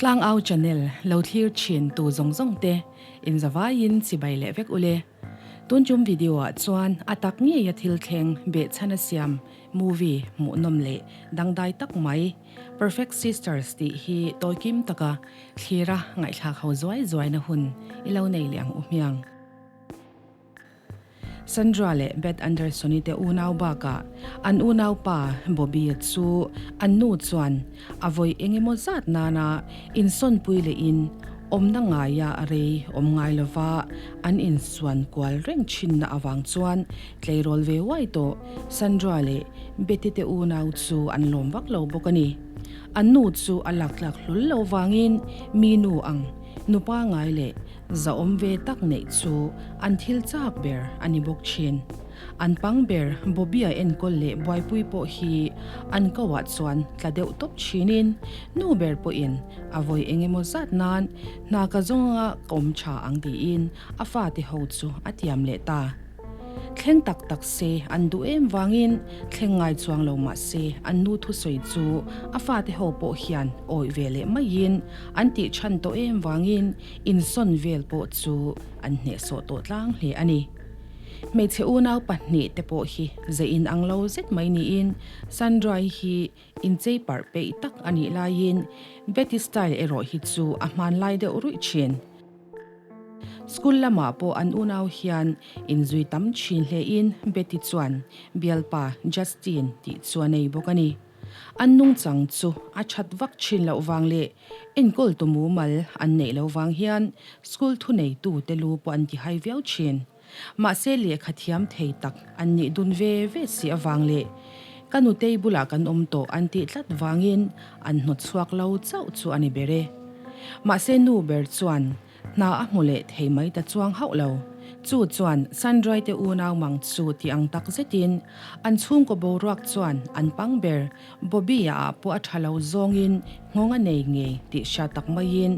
Tlangau channel lo thlir thin tu zawng zawng te in zavaiin chibai leh vek ule. Tun tum video ah chuan a tak ngei a thil thleng behchhan a siam movie hmuhnawm leh dangdai tak mai Perfect Sisters tih hi tawikim taka thlira ngaihthlak ho zuai zuaina hun i lo nei leh ang u hmiang. Sandra leh Beth Anderson-i te unau bakah an unaupa Bobby-a chu an nu chuan a vawi eng emaw zat nana insawnpui lehin awmna ngaia rei awm ngai lova an insuan kual reng thinna avang chuan tleirawl ve uai tawh Sandra leh Beth-i te unau chu an lawm vak lo bawk a ni. An nu chu a laktlak hlul lo vangin mi nu ang nupa ngai leh Zahawm ve tak neih chu an thil chak ber a ni bawk thin. An pang ber Bobby-a enkawl leh buaipui pawh hi an koah chuan tla deuh tawp thinin nu ber pawhin a vawi eng emaw zat nan hna ka zawnga ka awm tha ang tiin a fate ho chu a tiam leh ta. Thleng tak tak se an duh em vangin thleng ngai chuang lo mah se an nu thusawi chu a fate ho pawh hian awih ve leh maiin an tih chhan tawh em vangin insawn vel pawh chu an hnehsawh tawh tlang hle a ni. Hmeichhe unau pahnih te pawh hi ze inang lo zet mai niin Sandra-i hi inchei parh peih tak a nih laiin Betty style erawh hi chu a hmanlai deuh ruih thin. School lamah pawh an unau hian inzui tam thin hlein Betty chuan bialpa Justin tih chu a nei bawk a ni. An nungchang chu a that vak thin loh vang leh enkawl tu mumal an neih loh vang hian school thuneitute lu pawh an tihai viau thin. Mahse lehkha thiam thei tak an nih dun ve ve si avang leh ka nutei bulah kan awm tawh an tih tlat vangin an hnawt chhuak lo chauh chu a ni ber e. Mahse nu ber chuan hna a hmu leh thei mai ta chuang hauh lo. Chu chuan Sandrai te unau mang chu ti ang tak zetin an chhungkaw boruak chuan an pang ber Bobby-a ah pawh a tha lo zawngin nghawng a nei ngei tih hriat tak maiin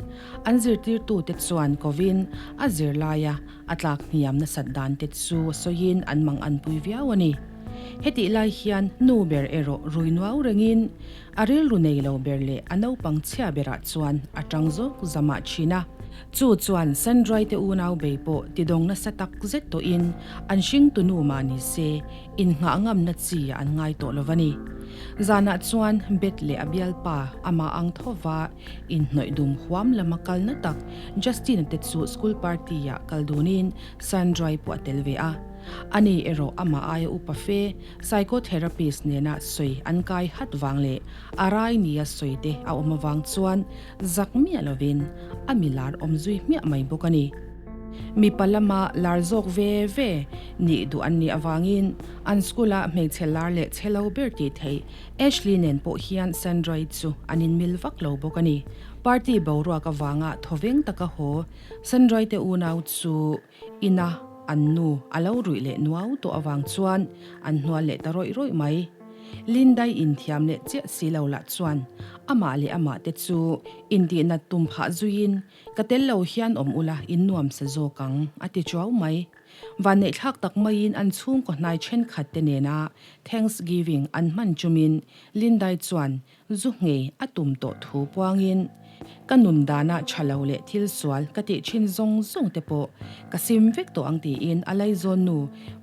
an zirtirtute chuan kovin a zirlaia a tlak hniam nasat dan te chu sawiin an mang an pui viau a ni. Hetih lai hian nu ber erawh rui nuau rengin a rilru nei lo ber leh a naupang chhia berah chuan a tang zawk zamah thin a. Chu chuan Sandrai te unau bei pawh tidawng nasa tak zet tawhin an hringtu nu mah ni se Innghah ngamna chi an ngai tawh lo va ni. Zanah chuan Beth leh a bialpa amah ang thova inhnawih dum huam lama kalna tak Justin-a te chu school party-ah kal dunin Sandra-i pawh a tel ve a. Ani erawh amah aia upa fe psychotherapist nena sawi an kai hat vang leh a rai nia sawi te a awm avang chuan zak miah lovin a milar awm zui hmiah mai bawk a ni. Mipa lama lar zawk ve ve nih duh an nih avangin an school-a hmeichhe lar leh chhe lo ber tih theih Ashley nen pawh hian Sandra-i chu an inmil vak lo bawk a ni. Party boruak avanga thawveng taka haw Sandra-i te unau chu ina an nu a lo ruih leh nuau tawh avang chuan an hnual leh ta rawih rawih mai. Lindai inthiam leh chiah si lo lah chuan amah leh amah te chu intihnat tum phah zuiin Ka tel lo hian awm ula in nuam sa zawk ang, a ti chuau mai. Vanneihthlak tak maiin an chhungkaw hnai thenkhat te nena Thanksgiving an hman chumin Lindai chuan zu nghei a tum tawh thu puangin, Ka nun dana tha lo leh thil sual ka tih thin zawng zawng te pawh ka sim vek tawh ang tiin a laizawn nu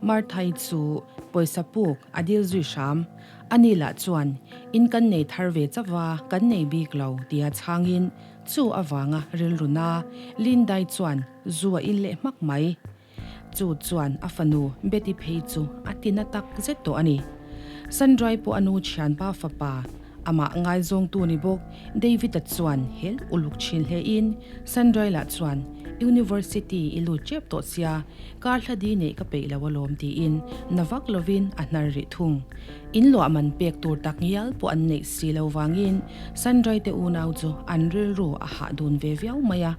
Marthai chu pawisa puk a dil zui hram. Ani lah chuan, In kan nei thar ve chauh a, kan nei bik lo tia chhangin Chu avanga rilru na Lindai chuan zu a in leh hmak mai. Chu chuan a fanu Betty phei chu a ti na tak zet tawh a ni. Sandrai pawh a nu thianpa fapa, amah ngaizawngtu ni bawk David-a chuan hel uluk thin hle in Sandrai lah chuan University i lut tep tawh sia, kar hla di neih ka peih lo alawm tiin na vak lovin a hnar rih thung. In luah man pek tur tak ngial pawh an neih si lo vangin Sandrai te unau chu an rilru a hah dun ve viau mai a.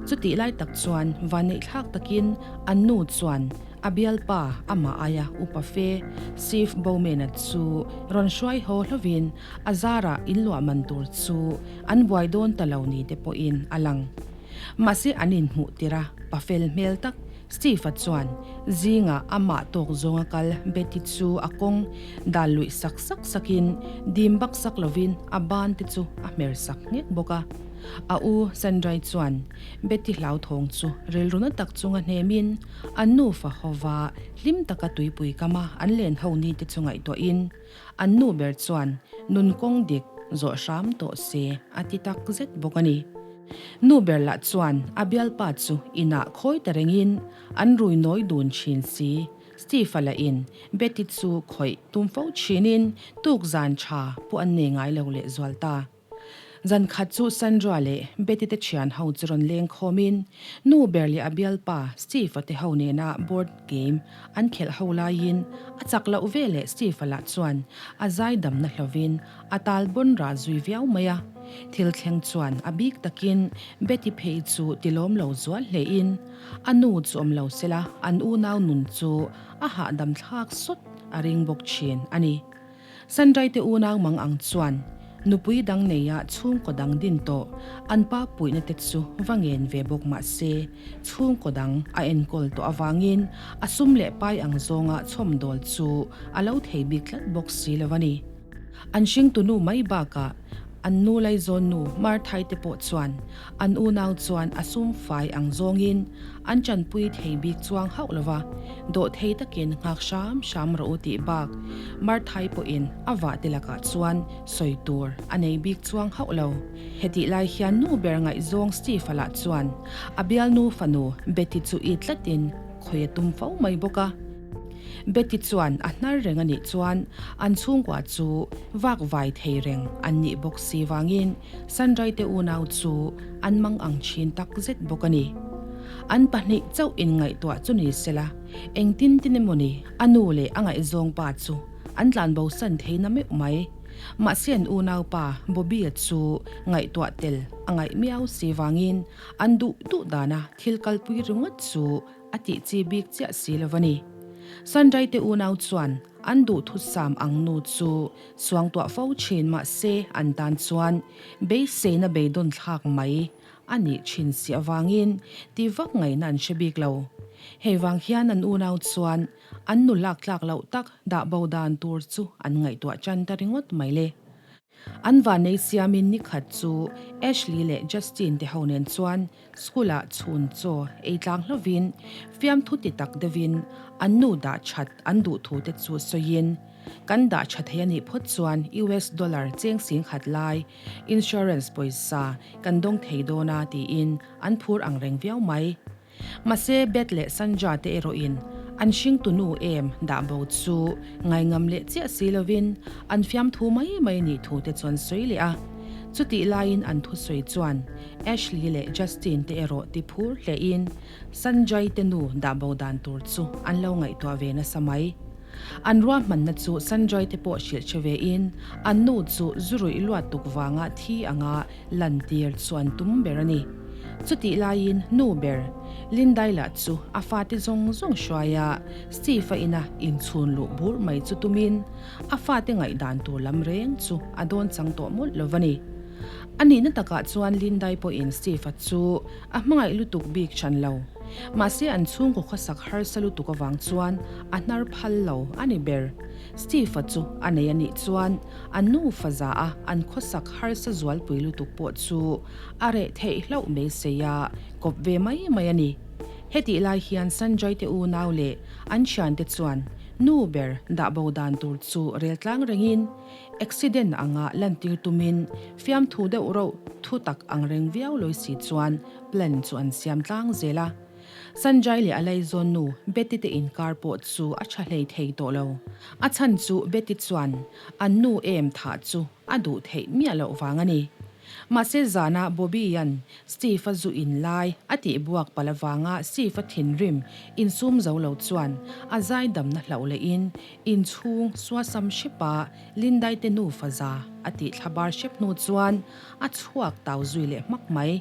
Chutih lai tak chuan vanneihthlak takin an nu chuan a bialpa amah aia upa fe Steve Bowman-a chu rawn hruai haw hlovin a zarah in luah man tur chu an buai dawn ta lo ni te pawhin a lang. Mahse an inhmuh tir a, pa fel hmel tak Steve-a chuan zingah amah tawk zawnga kal Betty chu a kawng dal luih sak sak sakin dim bak sak lovin a ban te chu a hmer sak nghek bawk a. A u Sandra-i chuan Betty hlauthawng chu rilru na tak chunga hnemin an nufa hova hlim taka tuipui kama an len ho ni te chu ngaihtuahin an nu ber chuan nun kawng dik zawh hram tawh se a ti tak zet bawk a ni. Nu ber lah chuan a bialpa chu inah khawi ta rengin an rui nawi dun thin si. Steve-a lahin Betty chu khawih tum fo thinin tuk zan tha pawh an nei ngai lo leh zual ta. Zan khat chu Sandra leh Betty te thian ho chu rawn leng khawmin nu ber leh a bialpa Steve-a te ho nena board game an khelh ho laiin a chak loh ve leh Steve-a lah chuan a zai damna hlovin a tal bawn rah zui viau mai a. Thil thleng chuan a bik takin Betty phei chu tilawm lo zual hlein a nu chu awm lo sela an unau nun chu a hahdam thlak sawt a ring bawk thin a ni. Sandrai te unau mang ang chuan nupui dang neia chhungkaw dang din tawh an pa puihna te chu va ngen ve bawk mah se chhungkaw dang a enkawl tawh avangin a sum leh pai ang zawnga chhawmdawl chu a lo thei bik tlat bawk si lo a ni. An hringtunu mai bakah an nu laizawnnu Marthai te pawh chuan an unau chuan a sum fai ang zawngin an chanpui thei bik chuang hauh lo va, dawhthei takin nghak hram hram rawh u tih bak Marthai pawhin a vah te lakah chuan sawi tur a nei bik chuang hauh lo. Hetih lai hian nu ber ngaihzawng Steve-a lah chuan a bialnu fanu Betty chu it tlatin khawi a tum fo mai bawk a. Betty chuan a hnar reng a nih chuan an chhungkua chu vak vai thei reng an nih bawk si vangin Sandrai te unau chu an mang ang thin tak zet bawk a ni. An pahnih chauh inngaihtuah chu ni sela, engtin tin emawni a nu leh a ngaihzawng pa chu an tlanbo san thei na meuh mai. Mahse an unau pa Bobby-a chu ngaihtuah tel a ngaih miau si vangin an duh duh dana thil kalpui ringawt chu A tih chi bik chiah si lo a ni. Sandrai te unau chuan an duhthusam ang nu chu suangtuah fo thin mahse an tan chuan beiseina beidawn thlak mai a nih thin si avangin ti vak ngaihna an hre bik lo. Hei vang hian an unau chuan an nu lak tlak loh tak dah bo dan tur chu an ngaihtuah tan ta ringawt mai le. An vannei siamin ni khat chu Ashley leh Justin te ho nen chuan school ah chhun chaw ei tlang hlovin fiamthu ti tak deuhin an nu dah that an duh thu te chu sawiin kan dah tha thei a nih phawt chuan US dollar cheng sing khat lai insurance pawisa kan dawng thei dawn a tiin an phur ang reng viau mai. Mahse Beth leh Sandra te erawhin an hringtu nu em dah bo chu ngaingam leh chiah si lovin an fiamthu mai mai nih thu te chuan sawi leh a. Chutih laiin an thusawi chuan Ashley leh Justin te erawh ti phur hlein Sanjay te nu dah bo dan tur chu an lo ngaihtuah ve nasa mai. An ruahmanna chu Sanjay te pawh hrilh che vein an nu chu zu ruih luat tuk vanga thi anga lantir chu an tum ber a ni. Chutih laiin nu ber, Lindai lah chu a fate zawng zawng hruai a, Steve-a ina inchhun luh bur mai chu tumin a fate ngaihdan tur lam reng chu a dawn chang tawh mawlh lo va ni. A nihna takah chuan Lindai pawhin Steve-a chu a hmangaih lutuk bik hran lo. Mahse an chhungkaw khawsak harsa lutuk avang chuan a hnar phal lo a ni ber. Steve-a chu a nei a nih chuan an nufa za a an khawsak harsa zualpui lutuk pawh chu A reh theih hlauh mai sei a, kawp ve mai mai a ni. Hetih lai hian Sanjay te unau leh an thiante chuan nu ber dah bo dan tur chu rel tlang rengin accident anga lantir tumin fiamthu deuh rauh thu tak ang reng viau lawi si chuan plan chu an siam tlang zel a. Sanjay leh a laizawn nu Betty te inkar pawh chu a tha hlei thei tawh lo. A chhan chu Betty chuan an nu em thah chu a duh theih miah loh vang a ni. Mahse zana Bobby-a'n Steve-a zu in lai a tih buak palh avanga Steve-a thinrim insum zo lo chuan a zaidamna hlauh lehin inchhung suasam hrepa Lindai te nufa za a tih thla bar hrep hnu chuan a chhuak tau zui leh hmak mai.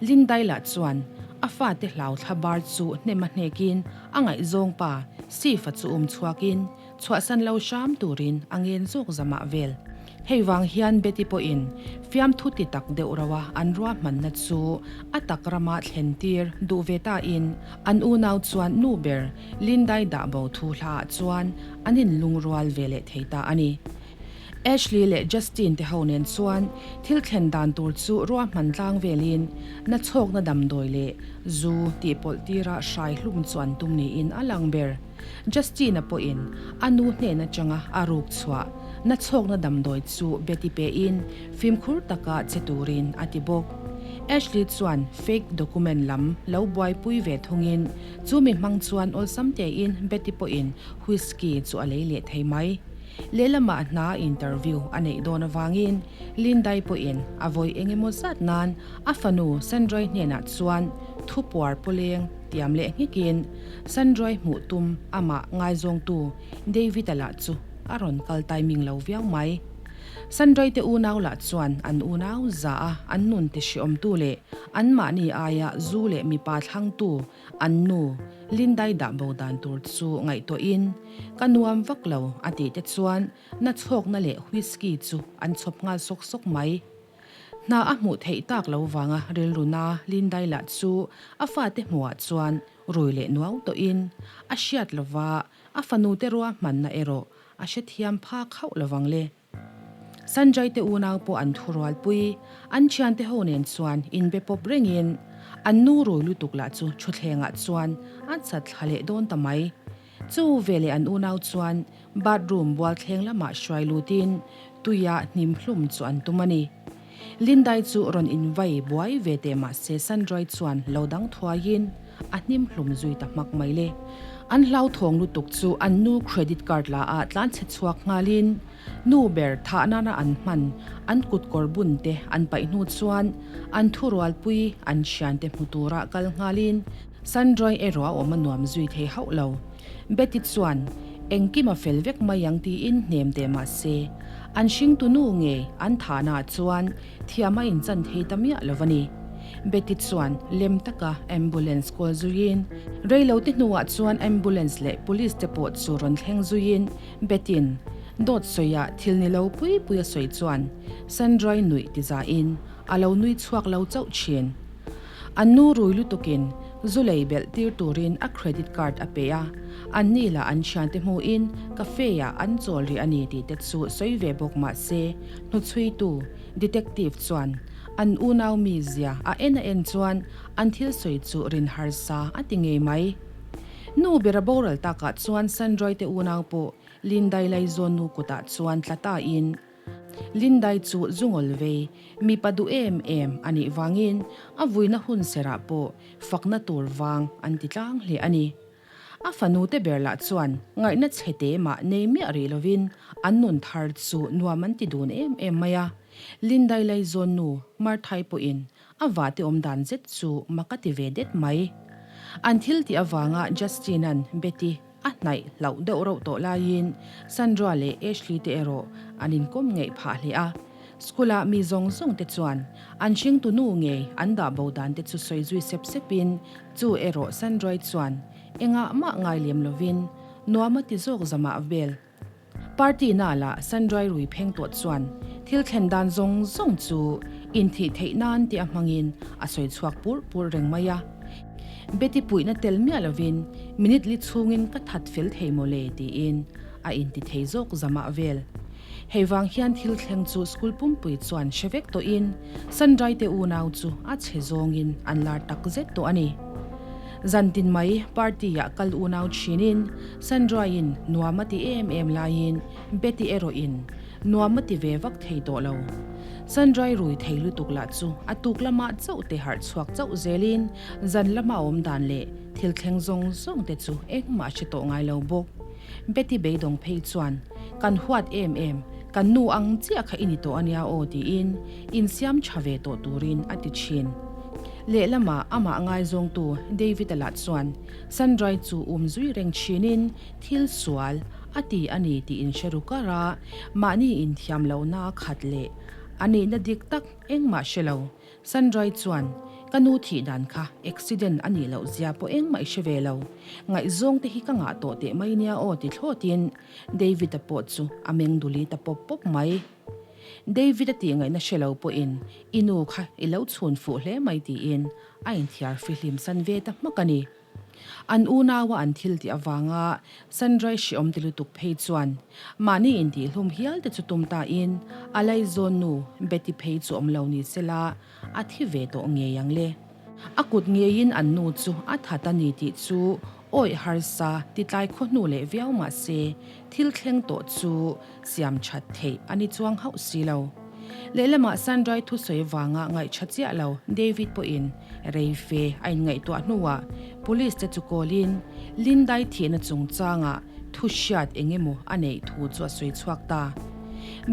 Lindai lah chuan a fate hlau thla bar chu hnem a hnekin a ngaihzawng pa Steve-a chu um chhuakin Chhuahsan lo hram turin a ngen zawk zamah vel. Hei vang hian Betty pawhin fiamthu ti tak deuh roa an ruahmanna chu a tak rama thlen tir duh ve tain an unau chuan nu ber Lindai dah bo thu hlaah chuan an inlungrual ve leh thei ta a ni. Ashley leh Justin te ho nen chuan thil thlen dan tur chu ruahman tlang velin nachhawkna damdawi leh zu tih pawlh tira hrai hlum chu an tum niin a lang ber. Justin-a pawhin a nu hnen atanga a ruk chhuah nachhawkna damdawi chu Betty pein fimkhur taka che turin a ti bawk. Ashley chuan fake document lam lo buaipui ve thungin chu mi hmang chuan awlsam tein Betty pawhin whisky chu a lei leh thei mai. Lehlamah hna interview a neih dawn avangin Lindai pawhin a vawi eng emaw zat nan a fanu Sandrai hnenah chuan thupuar pawleng tiam leh nghekin Sandrai hmuh tum amah ngaizawngtu David-a lah chu a rawn kal timing lo viau mai. Sandrai te unau lah chuan an unau za a an nun ti hreawmtu leh anmahni aia zu leh mipa thlangtu An nu, Lindai dah bo dan tur chu ngaihtuahin, Ka nuam vak lo, a tih te chuan nachhawkna leh whisky chu an chhawp nghal sawk sawk mai. Hna a hmuh theih tak lo vanga rilruna Lindai lah chu a fate hmuhah chuan rui leh nuau tawhin a hriat lova a fanute ruahmanna erawh a hrethiam phak hauh lovang le. Sanjay te unau pawh an thurualpui, an thiante ho nen chuan inbe pawp rengin an nu rui lutuk lah chu thutthlengah chuan an chat thla leh dawn ta mai. Chu veleh an unau chuan bathroom bualthleng lamah hruai lutin tuia hnim hlum chu an tum a ni. Lindai chu rawn invai buai ve teh mahse Sanjay chuan lo dang thuaiin a hnim hlum zui ta hmak mai le. An hlauthawng lutuk chu an nu credit card la ah tlanchhe chhuak nghalin nu ber thah nana an hman an kut kawr bun te an paih hnu chuan an thurualpui an thiante hmu tura kal nghalin Sandra erawh a awm a nuam zui thei hauh lo. Betty chuan engkim a fel vek mai ang tiin hnem teh mah se an hringtu nu nge an thahnaah chuan thiam a inchan thei ta miah lo a ni. Betty chuan lem taka ambulance kawl zuiin reilote hnuah chuan ambulance leh police te pawh chu rawn thleng zuiin Betty-in dawt sawiah thil ni lo pui pui a sawi chuan Sandra-i nuih ti zahin a lo nui chhuak lo chauh thin. An nu rui lutukin zu lei belh tir turin a credit card a pe a, an ni lah an thiante hmuhin cafe-ah an chawl rih a ni tih te chu sawi ve bawk mah se, hnuchhuitu, detective, chuan an unau mizia a en a en chuan an thil sawi chu rin harsa a ti ngei mai. Nu bera boral takah chuan Sandroy te unau pawh Lindai Laizawn nu kutah chuan tla tain, Lindai chu zungawl vei, mipa duh em em a nih vangin a vuina hun serah pawh fakna tur vang an ti tlang hle a ni. A fanu te ber lah chuan ngaihna chhe te mah nei miah rih lovin an nun thar chu nuam an ti dun em em mai a. Lindai Laizawn nu Marthai pawhin a vate awm dan zet chu mak a ti ve det mai. An thil tih avanga Justin-a'n Betty A hnaih hlauh deuh reuh tawh laiin Sandra leh Ashley te erawh an inkawm ngeih phah hle a. School-ah mi zawng zawng te chuan an hringtu nu ngei an dah bo dan te chu sawi zui sep sepin chu erawh Sandra-i chuan engah mah ngai lem lovin nuam a ti zawk zamah vel. Party na lah Sandra-i rui pheng tawh chuan thil thlen dan zawng zawng chu inthih theih nan tia hmangin a sawi chhuak pur pur reng mai a. Betty puihna tel miah lovin minute li chhungin ka that fel thei maw le tiin a inti thei zawk zamah vel. Hei vang hian thil thleng chu school pumpui chuan hre vek tawhin Sandra-i te unau chu a chhe zawngin an lar tak zet tawh a ni. Zantin mai party-ah kal unau thinin Sandra-in nuam a ti em em laiin Betty erawhin nuam a ti ve vak thei tawh lo. Sandra-i rui thei lutuk lah chu a tuk lamah chauh te harh chhuak chauh zelin zan lama awm dan leh thil thleng zawng zawng te chu engmah a hre tawh ngai lo bawk. Betty beidawng phei chuan kan huat em em, kan nu ang chiah kha i ni tawh ania aw tiin insiam tha ve tawh turin a ti thin. Lehlamah amah ngaizawngtu David-a lah chuan Sandra-i chu um zui reng thinin thil sual a ti a ni tih inhre ru kar a, mahni inthiam lohna a khat leh a nihna dik tak engmah hre lo. Sandra-i chuan, Ka nu thih dan kha accident a nih loh zia pawh engmah i hre ve lo. Ngaihzawng te hi ka ngah tawh teh mai nia aw ti thlawtin David-a pawh chu a meng duli ta pawp pawp mai. David-a tih ngaihna hre lo pawhin i nu kha i lo chhun fuh hle mai tiin a inthiar fihlim san ve ta hmak a ni. An unaua an thil tih avanga Sandrai hreawm ti lutuk phei chuan mahni intihhlum hial te chu tum tain a laizawn nu Betty phei chu awm lo ni sela a thi ve tawh ngei ang le. A kut ngeiin an nu chu a that a ni tih chu awih harsa titlai khaw hnu leh viau mah se thil thleng tawh chu siam that theih a ni chuang hauh si lo. Lehlamah Sandrai thusawi vanga ngaihṭha chiah lo David pawhin rei fe a inngaihtuah hnuah Police te chu call-in Lindai thihna chungchangah thu hriat eng emaw a neih thu chu a sawi chhuak ta.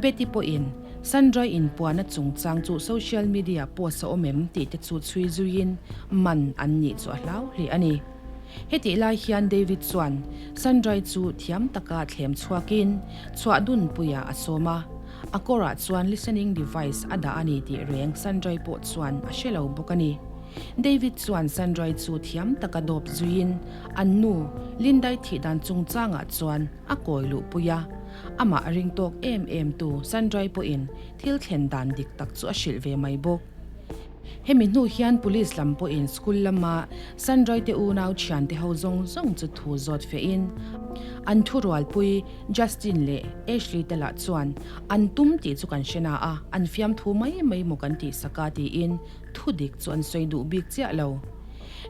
Betty pawhin Sandrai inpuanna chungchang chu social media post a awm em tih te chu chhui zuiin man an nih chu a hlau hle a ni. Hetih lai hian David chuan Sandrai chu thiam taka thlem chhuakin chhuah dunpuiah a sawm a, a kawrah chuan listening device a dah a ni tih reng Sandrai pawh chuan a hre lo bawk a ni. David chuan Sandrai chu thiam taka dawp zuiin an nu Lindai thih dan chungchangah chuan a kawi luhpui a, amah ring tawk em em tu Sandrai pawhin thil thlen dan dik tak chu a hrilh ve mai bawk. Hemi hnu hian Police lam pawhin school lama Sandrai te unau thiante ho zawng zawng chu thu zawt fehin an thurualpui Justin leh Ashley te lah chuan an tum tih chu kan hre na a, an fiamthu mai mai maw kan tih sak a tiin thu dik chu an sawi duh bik chiah lo.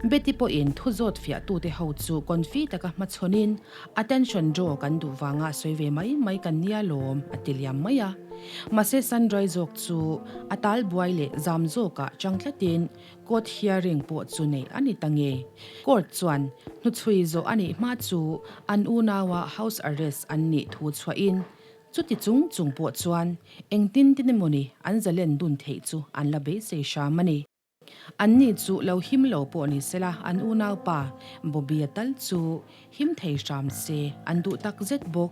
Betty pawhin thu zawt fiahtute ho chu confi taka hmachhawnin Attention draw kan duh vanga sawi ve mai mai kan nia lawm a ti liam mai a. Mahse Sandrai zawk chu a tal buai leh zam zawkah chang tlatin court hearing pawh chu neih a ni ta nge. Court chuan hnuchhui zawh a nih hma chu an unaua house arrest an nih thu chhuahin chuti chung chung pawh chuan engtin tin emawni an zalen dun theih chu an la beisei hram a ni. Anni chu lo him lo pawh ni sela an unaupa Bobby-a tal chu him thei hram se an duh tak zet bawk.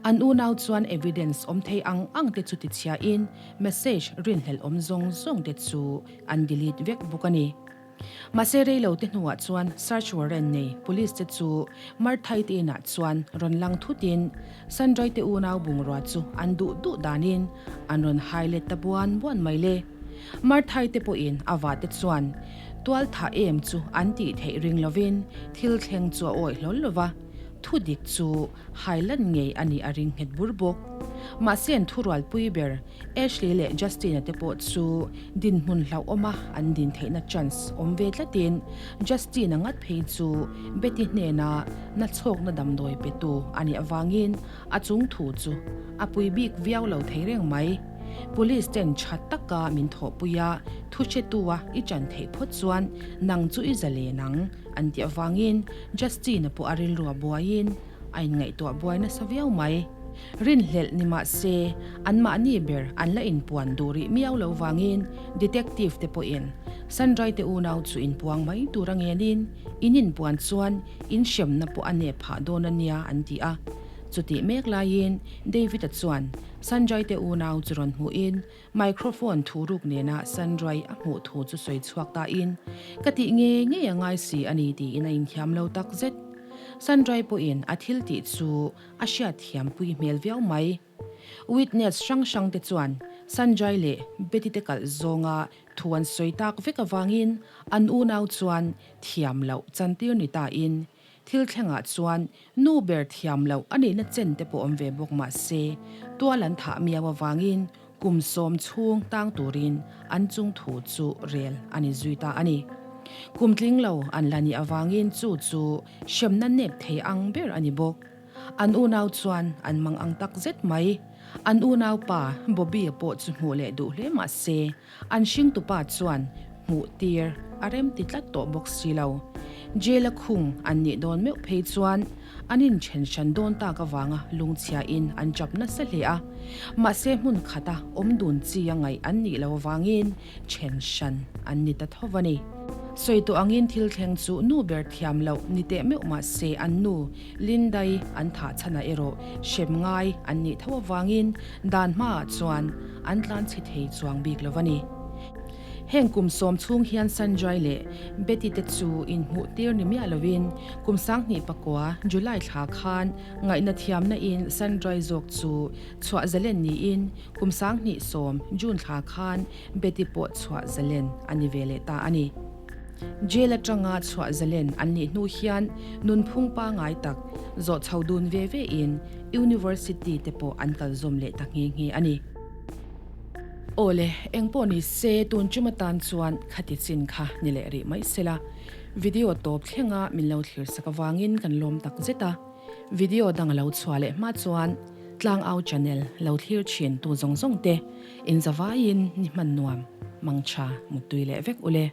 An unau chuan evidence awm thei ang ang te chu tichhiain message rinhlelh awm zawng zawng te chu an delete vek bawk a ni. Mahse reilo te hnuah chuan search warrant nei police te chu Marthai te inah chuan rawn lang thutin Sandrai te unau bungrua chu an duh duh danin an rawn hai let ta buan buan mai le. Marthai te pawhin a vate chuan tual thah em chu an tih theih ring lovin thil thleng chu a awih hlawl lo va, thu dik chu hai lan ngei a nih a ring nghet bur bawk. Mahse an thurualpui ber Ashley leh Justin-a te pawh chu dinhmun hlauhawma an din theihna chance awm ve tlatin Justin-a ngat phei chu Betty hnena nachhawkna damdawi petu a nih avangin a chung thu chu a pui bik viau lo thei reng mai. Police ten tha taka min thawhpui a, thu hretu-a i chan theih phawt chuan nang chu i zalen ang, an tih avangin Justin-a pawh a rilru a buaiin a inngaihtuah buai nasa viau mai. Rinhlelh ni mah se, anmahni ber an la inpuan duh rih miau lo vangin detective te pawhin Sandrai te unau chu inpuang mai tur a ngenin in inpuan chuan inhremna pawh a nep phah dawn a nia an ti a. Chutih mek laiin David-a chuan Sanjay te unau chu rawn hmuhin microphone thu ruk nena Sanjay a hmuh thu chu sawi chhuak tain, Ka tih ngei ngei a ngai si a ni tiin a inthiam lo tak zet. Sanjay pawhin a thil tih chu a hriat thiam pui hmel viau mai. Witness hrang hrang te chuan Sanjay leh Betty te kalh zawnga thu an sawi tak vek avangin an unau chuan thiam loh chantir ni tain Thil thlengah chuan nu ber thiam loh a nihna chen te pawh awm ve bawk mah se, tual an thah miau avangin kum sawm chhung tang turin an chung thu chu rel a ni zui ta a ni. Kum tling lo an la nih avangin chu chu hremna nep thei ang ber a ni bawk. An unau chuan an mang ang tak zet mai. An unaupa Bobby-a pawh chu hmuh leh duh hle mah se, An hringtupa chuan hmuh tir a rem ti tlat tawh bawk si lo. Jail-a khung an nih dawn meuh phei chuan an inthen hran dawn tak avanga lungchhiain an chap nasa hle a. Mahse hmun khata awm dun chi a ngaih an nih lo avangin then hran an ni ta tho a ni. Sawi tawh angin thil thleng chu nu ber thiam loh ni teh meuh mahse an nu Lindai an thah chhanah erawh hrem ngai an nih tho avangin dan hmaah chuan an tlan chhe thei chuang bik lo a ni. Heng kum sawm chhung hian Sanjay leh Betty te chu inhmuh tir ni miah lovin kum 2009 July thla khan ngaihna thiamna in Sanjay zawk chu chhuah zalen niin kum 2010 June thla khan Betty pawh chhuah zalen a ni ve leh ta a ni. Jail atanga chhuah zalen an nih hnu hian nunphung pangai tak zawh chho dun ve ve in University te pawh an kal zawm leh ta nghe nghe a ni. Awle, eng pawh ni se tun tum atan chuan khati chin kha ni leh rih mai sela. Video tawp thlenga min lo thlir sak avangin kan lawm tak zet a. Video dang a lo chhuah leh hma chuan Tlangau channel lo thlir thin tu zawng zawng te inzavaiin ni hman nuam, mangtha, muttui leh vek ule.